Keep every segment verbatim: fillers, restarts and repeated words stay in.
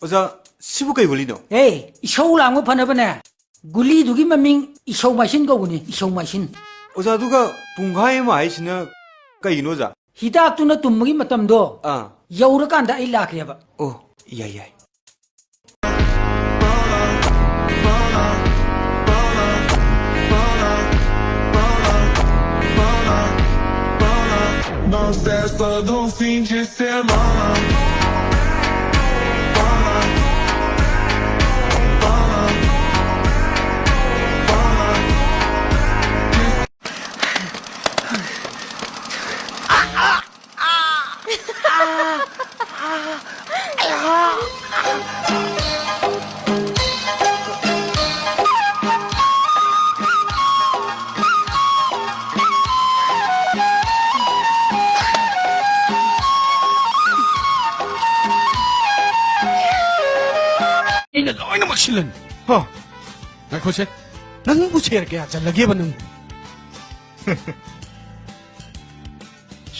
ꯑꯣꯖꯥ, ꯁꯤꯕꯨ ꯀꯩ ꯒꯨꯂꯤꯅꯣ? ꯑꯦ, ꯏꯁꯧ ꯂꯥꯡꯕ ꯐꯅꯕꯅꯦ꯫ ꯒꯨꯂꯤꯗꯨꯒꯤ ꯃꯃꯤꯡ ꯏꯁꯧ ꯃꯥꯏꯁꯤꯟ ꯀꯧꯕꯅꯤ, ꯏꯁꯧ ꯃꯥꯏꯁꯤꯟ꯫ ꯑꯣꯖꯥ, ꯑꯗꯨꯒ ꯄꯨꯡꯈꯥꯏ ꯑꯃ ꯍꯥꯏꯁꯤꯅ ꯀꯩꯒꯤꯅꯣ, ꯑꯣꯖꯥ? ꯍꯤꯗꯥꯛꯇꯨꯅ ꯇꯨꯝꯕꯒꯤ ꯃꯇꯝꯗꯣ ꯑꯥ꯫ ꯌꯧꯔꯀꯥꯟꯗ ꯑꯩ ꯂꯥꯛꯀꯦꯕ꯫ ꯑꯣ, ꯌꯥꯏ, ꯌꯥꯏ꯫ Não cessa do fim de semana. ꯑꯩꯅ ꯂꯣꯏꯅꯃꯛ ꯁꯤꯜꯂꯅꯤ꯫ ꯍꯣ, ꯉꯥꯏꯈꯣꯁꯦ, ꯅꯪꯕꯨ ꯁꯦꯔ ꯀꯌꯥ ꯆꯜꯂꯒꯦꯕ ꯅꯪꯕꯨ?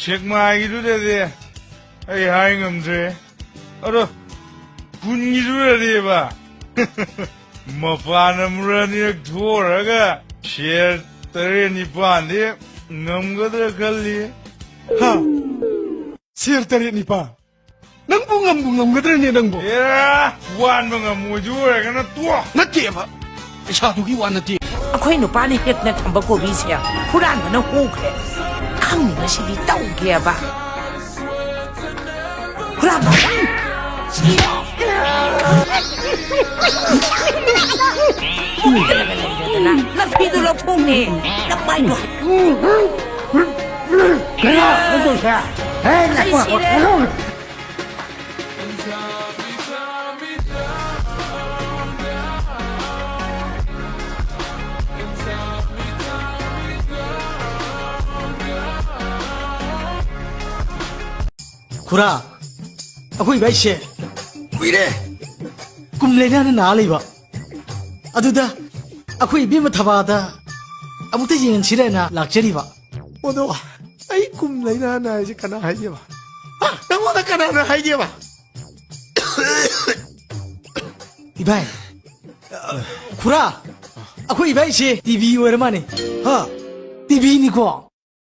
ꯁꯦꯛꯃꯥꯏꯒꯤꯗꯨꯗꯗꯤ ꯑꯩ ꯍꯥꯏ ꯉꯝꯗ꯭ꯔꯦ꯫ ꯑꯗꯣ ꯀꯨꯟꯒꯤꯗꯨꯗꯗꯤꯕ, ꯃꯄꯥꯟ ꯑꯃꯨꯔꯛ ꯑꯅꯤꯔꯛ ꯊꯣꯛꯑꯔꯒ ꯁꯦꯔ ꯇꯔꯦꯠ ꯅꯤꯄꯥꯟꯗꯤ ꯉꯝꯒꯗ꯭ꯔꯥ ꯈꯜꯂꯤ꯫ ꯍꯥ? ꯁꯦꯔ ꯇꯔꯦꯠ ꯅꯤꯄꯥꯟ? ꯅꯪꯕꯨ ꯉꯝꯕꯨ ꯉꯝꯒꯗ꯭ꯔꯅꯦ ꯅꯪꯕꯨ? ꯑꯦ, ꯋꯥꯟꯕ ꯉꯝꯃꯣꯏꯗꯨ ꯑꯣꯏꯔꯒꯅ ꯇꯣꯛ꯫ ꯅꯠꯇꯦꯕ, ꯄꯩꯁꯥꯗꯨꯒꯤ ꯋꯥ ꯅꯠꯇꯦ꯫ ꯑꯩꯈꯣꯏ ꯅꯨꯄꯥꯅ ꯍꯦꯛꯅ ꯊꯝꯕ ꯀꯣꯕꯤꯁꯦ ꯍꯨꯔꯥꯟꯕꯅ ꯍꯨꯈ꯭ꯔꯦ꯫ ꯈꯪꯅꯁꯤꯗꯤ ꯇꯧꯒꯦꯕ꯫ ꯍꯨꯔꯥꯟꯕ! ꯃꯨꯛꯇꯅꯒ ꯂꯩꯔꯗꯅ ꯅꯐꯤꯗꯨ ꯂꯧꯊꯣꯛꯅꯦ꯫ ꯅꯃꯥꯏꯗꯣ꯫ ꯀꯩꯅꯣ? ꯀꯩꯅꯣ ꯇꯧꯁꯦ? ꯍꯦ, ꯑꯩ ꯁꯤꯔꯦ꯫ ꯈꯨꯔꯥ, ꯑꯩꯈꯣꯏ ꯏꯕꯥꯏꯁꯦ ꯀꯨꯏꯔꯦ ꯀꯨꯝ ꯂꯩꯅꯥꯅ ꯅꯥ ꯂꯩꯕ꯫ ꯑꯗꯨꯗ ꯑꯩꯈꯣꯏ ꯏꯕꯦꯝꯃ ꯊꯕꯥꯗ ꯑꯃꯨꯛꯇ ꯌꯦꯡꯍꯟꯁꯤꯔꯦꯅ ꯂꯥꯛꯆꯔꯤꯕ꯫ ꯑꯗꯣ ꯑꯩ ꯀꯨꯝ ꯂꯩꯅꯥꯅ ꯍꯥꯏꯁꯦ ꯀꯅꯥ ꯍꯥꯏꯒꯦꯕ? ꯍꯥ? ꯅꯪꯉꯣꯟꯗ ꯀꯅꯥꯅ ꯍꯥꯏꯒꯦꯕ? ꯏꯕꯥꯏ, ꯈꯨꯔꯥ, ꯑꯩꯈꯣꯏ ꯏꯕꯥꯏꯁꯦ ꯇꯤ ꯕꯤ ꯑꯣꯏꯔ ꯃꯥꯅꯦ꯫ ꯍꯥ? ꯇꯤ ꯕꯤꯅꯤꯀꯣ꯫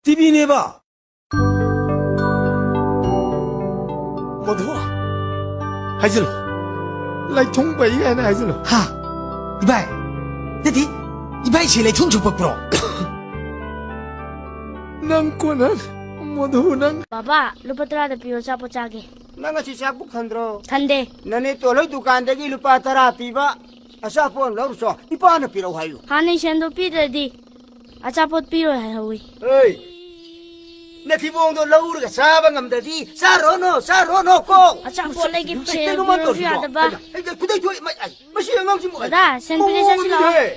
ꯇꯤ ꯕꯤꯅꯦꯕ꯫ ꯃꯗꯨ ꯍꯥꯏꯖꯤꯜꯂꯨ꯫ ꯂꯥꯏꯊꯨꯡ ꯐꯩ ꯍꯥꯏꯅ ꯍꯥꯏꯖꯤꯜꯂꯨ꯫ ꯍꯥ? ꯏꯕꯥꯏ? ꯅꯠꯇꯦ, ꯏꯕꯥꯏꯁꯦ ꯂꯩꯊꯨꯡꯁꯨ ꯄꯛꯄ꯭ꯔꯣ? ꯅꯪ ꯀꯣꯟꯅ, ꯃꯗꯨ ꯅꯪ꯫ ꯕꯥꯕꯥ, ꯂꯨꯄꯥ ꯇꯔꯥꯗ ꯄꯤꯌꯣ, ꯑꯆꯥꯄꯣꯠ ꯆꯥꯒꯦ꯫ ꯅꯪ ꯉꯁꯤ ꯆꯥꯛ ꯄꯨꯛ ꯊꯟꯗ꯭ꯔꯣ? ꯊꯟꯗꯦ꯫ ꯅꯅꯦ ꯇꯣꯜꯍꯣꯏ ꯗꯨꯀꯥꯟꯗꯒꯤ ꯂꯨꯄꯥ ꯇꯔꯥ ꯄꯤꯕ ꯑꯆꯥꯄꯣꯠ ꯑꯃ ꯂꯧꯔꯨꯆꯣ꯫ ꯏꯄꯥꯅ ꯄꯤꯔꯛꯎ ꯍꯥꯏꯌꯨ꯫ ꯍꯥꯟꯅꯩ ꯁꯦꯟꯗꯣ ꯄꯤꯗ꯭ꯔꯗꯤ ꯑꯆꯥꯄꯣꯠ ꯄꯤꯔꯣꯏ ꯍꯥꯏꯍꯧꯋꯤ꯫ ꯍꯩ! ꯅꯊꯤꯕꯣꯡꯗꯣ ꯂꯧꯔꯒ ꯆꯥꯕ ꯉꯝꯗ꯭ꯔꯗꯤ ꯆꯥꯔꯨꯔꯅꯨ, ꯆꯥꯔꯨꯔꯅꯨ ꯀꯣ꯫ ꯑꯆꯥꯄꯣꯠ ꯂꯩꯒꯦ ꯑꯁ, ꯄꯩꯁꯥ ꯀꯩꯅꯣ ꯃꯥ ꯄꯤꯔꯁꯨ ꯇꯧꯔꯤꯁꯤꯕꯣ? ꯌꯥꯗꯕ꯫ ꯑꯩ, ꯑꯩ, ꯈꯨꯗꯩ ꯊꯣꯛꯑꯦ, ꯃꯥꯏ, ꯑꯩ, ꯃꯁꯤ ꯑꯉꯥꯡꯁꯤꯕꯨ, ꯑꯩ, ꯗꯥꯗꯥ, ꯁꯦꯟ ꯄꯤꯔꯦ, ꯆꯠꯁꯤ ꯂꯥꯛꯑꯣ꯫ ꯃꯑꯣꯡ ꯑꯃꯅꯤꯍꯦ꯫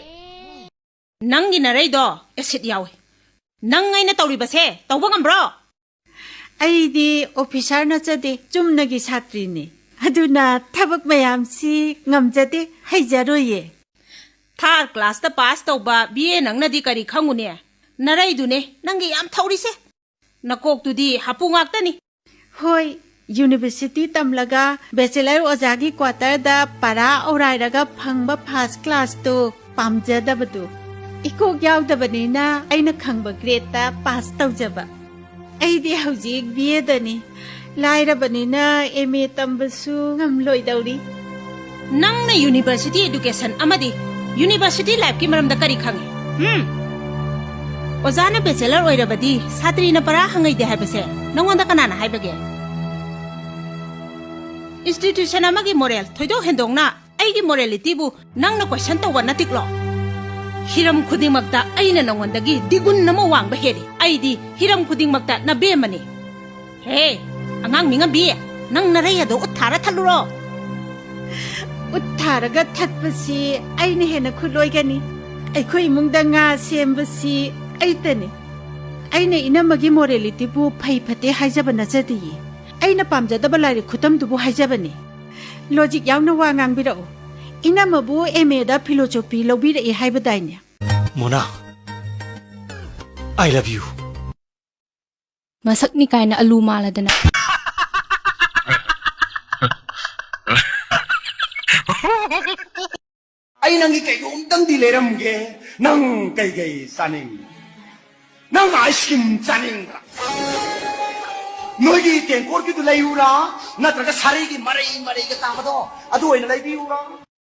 ꯅꯪꯒꯤ ꯅꯔꯩꯗꯣ ꯑꯦꯁꯤꯗ ꯌꯥꯎꯏ꯫ ꯅꯪ ꯑꯩꯅ ꯇꯧꯔꯤꯕꯁꯦ ꯇꯧꯕ ꯉꯝꯕ꯭ꯔꯣ? ꯑꯩꯗꯤ ꯑꯣꯐꯤꯁꯥꯔ ꯅꯠꯆꯗꯦ, ꯆꯨꯝꯅꯒꯤ ꯁꯥꯇ꯭ꯔꯤꯅꯤ꯫ ꯑꯗꯨꯅ ꯊꯕꯛ ꯃꯌꯥꯝꯁꯤ ꯉꯝꯖꯗꯦ, ꯍꯩꯖꯔꯣꯏꯌꯦ꯫ ꯊꯥꯔ ꯀ꯭ꯂꯥꯁꯇ ꯄꯥꯁ ꯇꯧꯕ ꯕꯤ ꯑꯦ ꯅꯪꯅꯗꯤ ꯀꯔꯤ ꯈꯪꯉꯨꯅꯦ? ꯅꯔꯩꯗꯨꯅꯦ ꯅꯪꯒꯤ ꯌꯥꯝ ꯊꯧꯔꯤꯁꯦ꯫ ꯅꯀꯣꯛꯇꯨꯗꯤ ꯍꯥꯄꯨ ꯉꯥꯛꯇꯅꯤ꯫ ꯍꯣꯏ, ꯌꯨꯅꯤꯚꯔꯁꯤꯇꯤ ꯇꯝꯂꯒ ꯕꯦꯆꯦꯂꯔ ꯑꯣꯖꯥꯒꯤ ꯀ꯭ꯋꯥꯇꯔꯗ ꯄꯔꯥ ꯑꯣꯔꯥꯏꯔꯒ ꯐꯪꯕ ꯐꯥꯔꯁ ꯀ꯭ꯂꯥꯁꯇꯨ ꯄꯥꯝꯖꯗꯕꯗꯨ꯫ ꯏꯀꯣꯛ ꯌꯥꯎꯗꯕꯅꯤꯅ ꯑꯩꯅ ꯈꯪꯕ ꯒ꯭ꯔꯦꯗꯇ ꯄꯥꯁ ꯇꯧꯖꯕ꯫ ꯑꯩꯗꯤ ꯍꯧꯖꯤꯛ ꯕꯤ ꯑꯦꯗꯅꯤ꯫ ꯂꯥꯏꯔꯕꯅꯤꯅ ꯑꯦꯝ ꯑꯦ ꯇꯝꯕꯁꯨ ꯉꯝꯂꯣꯏꯗꯧꯔꯤ꯫ ꯅꯪꯅ ꯌꯨꯅꯤꯚꯔꯁꯤꯇꯤ ꯑꯦꯗꯨꯀꯦꯁꯟ ꯑꯃꯗꯤ ꯌꯨꯅꯤꯚꯔꯁꯤꯇꯤ ꯂꯥꯏꯐꯀꯤ ꯃꯔꯝꯗ ꯀꯔꯤ ꯈꯪꯏ? ꯍꯨꯝ? ꯑꯣꯖꯥꯅ ꯕꯦꯆꯦꯂꯔ ꯑꯣꯏꯔꯕꯗꯤ ꯁꯥꯇ꯭ꯔꯤꯅ ꯄꯔꯥ ꯍꯪꯉꯩꯗꯦ ꯍꯥꯏꯕꯁꯦ ꯅꯉꯣꯟꯗ ꯀꯅꯥꯅ ꯍꯥꯏꯕꯒꯦ? ꯏꯟꯁꯇꯤꯇ꯭ꯌꯨꯁꯟ ꯑꯃꯒꯤ ꯃꯣꯔꯦꯜ ꯊꯣꯏꯗꯣꯛ ꯍꯦꯟꯗꯣꯛꯅ ꯑꯩꯒꯤ ꯃꯣꯔꯦꯂꯤꯇꯤꯕꯨ ꯅꯪꯅ ꯀꯣꯏꯁꯟ ꯇꯧꯕ ꯅꯠꯇꯤꯛꯂꯣ? ꯍꯤꯔꯝ ꯈꯨꯗꯤꯡꯃꯛꯇ ꯑꯩꯅ ꯅꯉꯣꯟꯗꯒꯤ ꯗꯤꯒꯨꯟ ꯑꯃ ꯋꯥꯡꯕ ꯍꯦꯜꯂꯤ꯫ ꯑꯩꯗꯤ ꯍꯤꯔꯝ ꯈꯨꯗꯤꯡꯃꯛꯇ ꯅꯕꯦꯝꯃꯅꯤ꯫ ꯍꯦ, ꯑꯉꯥꯡ ꯃꯤꯉꯝꯕꯤ, ꯅꯪ ꯅꯔꯩ ꯑꯗꯣ ꯎꯠ ꯊꯥꯔ ꯊꯠꯂꯨꯔꯣ? ꯎꯠ ꯊꯥꯔꯒ ꯊꯠꯄꯁꯤ ꯑꯩꯅ ꯍꯦꯟꯅ ꯈꯨꯠꯂꯣꯏꯒꯅꯤ꯫ ꯑꯩꯈꯣꯏ ꯏꯃꯨꯡꯗ ꯉꯥ ꯁꯦꯝꯕꯁꯤ ꯑꯩꯇꯅꯤ꯫ ꯑꯩꯅ ꯏꯅꯝꯃꯒꯤ ꯃꯣꯔꯦꯂꯤꯇꯤꯕꯨ ꯐꯩ ꯐꯠꯇꯦ ꯍꯥꯏꯖꯕ ꯅꯠꯆꯗꯤꯌꯦ꯫ ꯑꯩꯅ ꯄꯥꯝꯖꯗꯕ ꯂꯥꯏꯔꯤꯛ ꯈꯨꯇꯝꯗꯨꯕꯨ ꯍꯥꯏꯖꯕꯅꯤ꯫ ꯂꯣꯖꯤꯛ ꯌꯥꯎꯅ ꯋꯥ ꯉꯥꯡꯕꯤꯔꯛꯎ꯫ ꯏꯅꯝꯃꯕꯨ ꯑꯦꯝ ꯑꯦꯗ ꯐꯤꯂꯣꯁꯣꯐꯤ ꯂꯧꯕꯤꯔꯛꯏ ꯍꯥꯏꯕꯗꯥꯏꯅꯦ? Mona, I love you. ꯃꯁꯛꯅꯤ ꯀꯥꯏꯅ ꯑꯂꯨ ꯃꯥꯜꯂꯗꯅ꯫ ꯑꯩ ꯅꯪꯒꯤ ꯀꯩꯅꯣꯝꯇꯪꯗꯤ ꯂꯩꯔꯝꯒꯦ꯫ ꯅꯪ ꯀꯩꯀꯩ ꯆꯥꯅꯤꯡ? ꯅꯪ ꯑꯥꯏꯁ ꯀ꯭ꯔꯤꯝ ꯆꯥꯅꯤꯡꯕ꯭ꯔꯥ? ꯅꯣꯏꯒꯤ ꯇꯦꯡꯀꯣꯠꯀꯤꯗꯨ ꯂꯩꯌꯨꯔꯥ? ꯅꯠꯇ꯭ꯔꯒ ꯁꯥꯔꯤꯒꯤ ꯃꯔꯩ ꯃꯔꯩꯒ ꯇꯥꯕꯗꯣ, ꯑꯗꯨ ꯑꯣꯏꯅ ꯂꯩꯕꯤꯌꯨꯔꯥ?